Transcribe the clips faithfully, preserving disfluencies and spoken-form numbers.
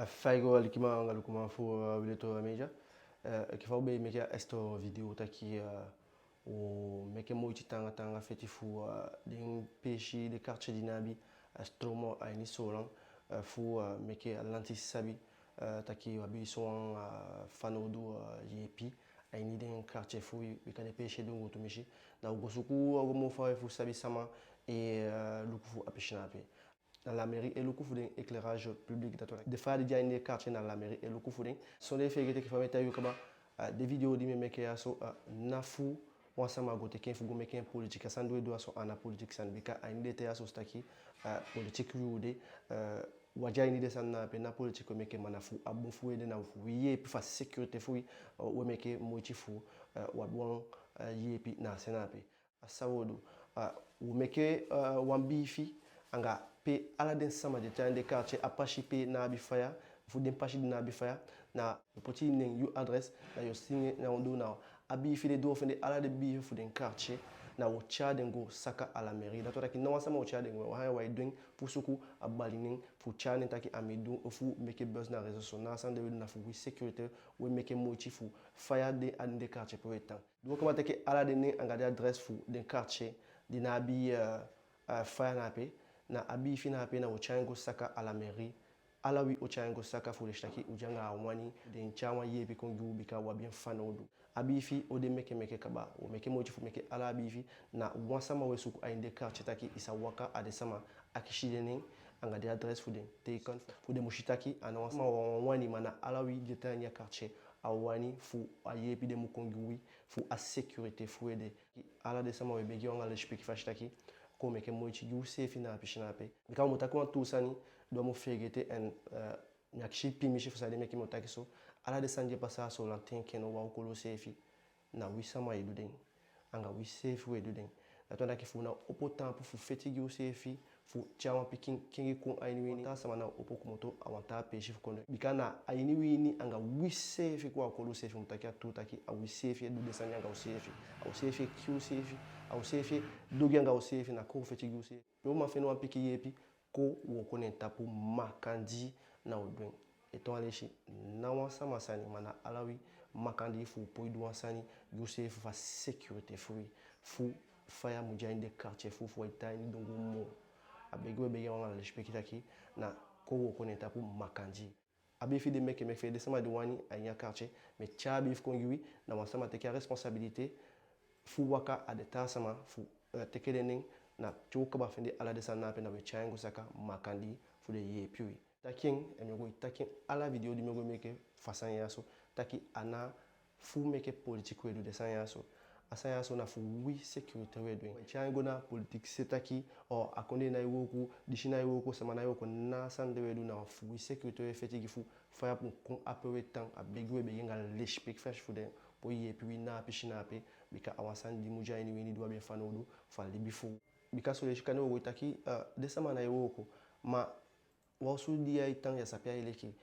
Fa i go, alikiman anga lukuman fu, eh, Weleto Media. Eh, enke fa u be meke a esito video taki, eh, u meke moiti taanga taanga feti fu, eh, den peesi, den quartier di ná abi, eh, stroom a ini Soolan, eh, fu, eh, meke a lanti sabi, eh, taki u abi sowan, eh, fanowdu, eh, yeepi a ini den quartier fu wi, bika den peesi e dunguu tumisi. Da u go suku, u go moo fawe fu sabi sama e, eh, luku fu a pisi na ape. Na la mairie e luku fu den éclairage public, dati wani taki den faya di de a ini den quartier, na la mairie e luku fu den. Sondee feegete, enke fa mi e taigi u kaba, eh, den video di mi e meke ya so, eh, ná fu wan sama go teke en fu go meke en politique. A sani di u e du ya so a ná politique sani, bika a ini den ten ya so, u si taki, eh, politique wi u de, eh, u á de a ini den sani na ape, ná politique u e meke, ma na fu a bun fu wi ede, na fu wi yeepi, fu a sécurité fu wi, eh, u e meke moiti fu, eh, u abi wan, eh, yeepi na a se na ape. A san u o du, eh, u o meke, eh, wan biifi anga pe ala den sama di e tan a ini den quartier, a pasi pe ná abi faya, fu den pasi di ná abi faya, na u o poti i nen, yu adres, na yu o signer, na u o du na a biifi de, di u o fende ala den biifi fu den quartier, na u o tyai den go saka a la mairie. Dati wani taki ná wan sama o tyai den go, u o haya, u o e du en fu suku a bali nen, fu tyai nen taki a mi du, ofu meke buzz na réseaux sociaux. Na a sani de u e du, na fu wi sécurité u e meke moiti fu faya de a ini den quartier pe u e tan. Di u o kaba teke ala den nen anga den adres fu den quartier di ná abi, eh, eh, faya na ape, na a biifi na ape na u o tyai en go saka a la mairie. Ala wi o tyai en go saka fu den si taki u de anga a wani, den tyai wan yeepi kon gi u, bika u abi en fanowdu. A biifi o de meke meke kaba, u o meke moiti fu meke ala a biifi. Na wan sama u e suku a ini den quartier taki i sa waka a den sama, akisi den nen anga den adres fu den, teken fu den mu si taki a ná wan sama wan wani, ma na ala wi di e tan a ini a quartier a wani fu a yeepi de mu kon gi wi, fu a sécurité fu wi ede. Ala den sama, u e begi u anga lesipeki fasi taki, kon u meke moiti gi useefi na a pisi na ape. Bika u mu taki wantu sani di u á mu feegete, en, eh, mi akisi pimisi fu saide meke mi o taki so. Ala den sani di e pasa a Soolan ten, enke no wan okolo seefi, na wi sama e du den. Anga wi seefi u e du den. Dati wani taki fu u ná opo taampu fu feti gi useefi, fu tyai wan pikin kengi kon a ini wi ini. Wan taa sama ná o opo komoto a wan taa peesi fu kon du en. Bika na a ini wi ini anga wi seefi, kon a okolo seefi, u mu taki a tuu taki, a wi seefi e du den sani anga useefi. A useefi e kii useefi. A useefi e du ogii anga useefi, na kon u feti gi useefi. Pe u man fende wan pikin yeepi, kon u wooko na en tapu makandii, na u du en. Ete wan leisi, ná wan sama sani, ma na ala wi makandii fu u poi du wan sani gi useefi, fu a sécurité fu wi, fu faya mu de a ini den quartier fu u, fu u á e tan a ini dunguu moo. A begi u e begi u anga lesipeki taki, na kon u wooko na en tapu makandii. A biifi de meke meke, fu den sama di wani a ini a quartier, mi e tyai a biifi kon gi wi, na wan sama teke a responsabilité fu waka a den taa sama fu, eh, teke den nen, na te u kaba fende ala den sani na ape, na u e tyai en go saka makandii fu den yeepi wi. Taki en, en mi o go e taki en ala video di mi o go e meke fu a sani ya so, taki a ná fu meke politique u e du den sani ya so. A sani ya so na fu wi sécurité u e du en. U á e tyai en go na politique se taki, o, a kondee ná e wooko, disi ná e wooko, sama ná e wooko, na a sani de u e du, na fu wi sécurité u e feti gi, fu faya mu kon a pe u e tan. A begi u e begi anga lesipeki fasi fu den poi yeepi wi na a pisi na ape, bika a wan sani di mu de a ini wi ini, di u abi en fanowdu fu a libi fu u. Bika son leisi kande u o go e taki, eh, den sama ná e wooko, ma wan osu di ya e tan, ya sabi pe ai leki.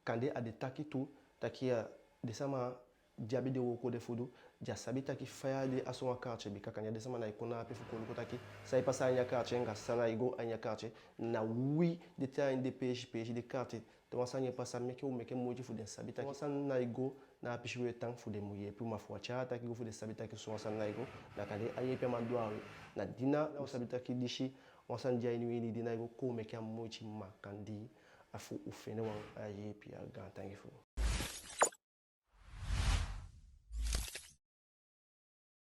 Kande a de taki tu, taki, eh, den sama di abi den wooko de fu du, den á sabi taki faya de a sowan quartier, bika kande den sama ná e kon na ape fu kon luku taki san e pasa a ini a quartier, anga san ná e go a ini a quartier. Na wi di e tan a ini den peesi peesi, den quartier, te wan sani e pasa, meke u meke moiti fu den sabi taki wan sani ná e go na a pisi u e tan, fu den mu yeepi u, ma fu u á tyai a taki go fu den sabi taki sowan sani ná e go, na kande a yeepi á man doo a wi. Na di na u sabi taki disi wan sani de a ini wi ini di ná e go, kon u meke a moiti makandii, a fu u fende wan, a yeepi. A gaantangi fu u.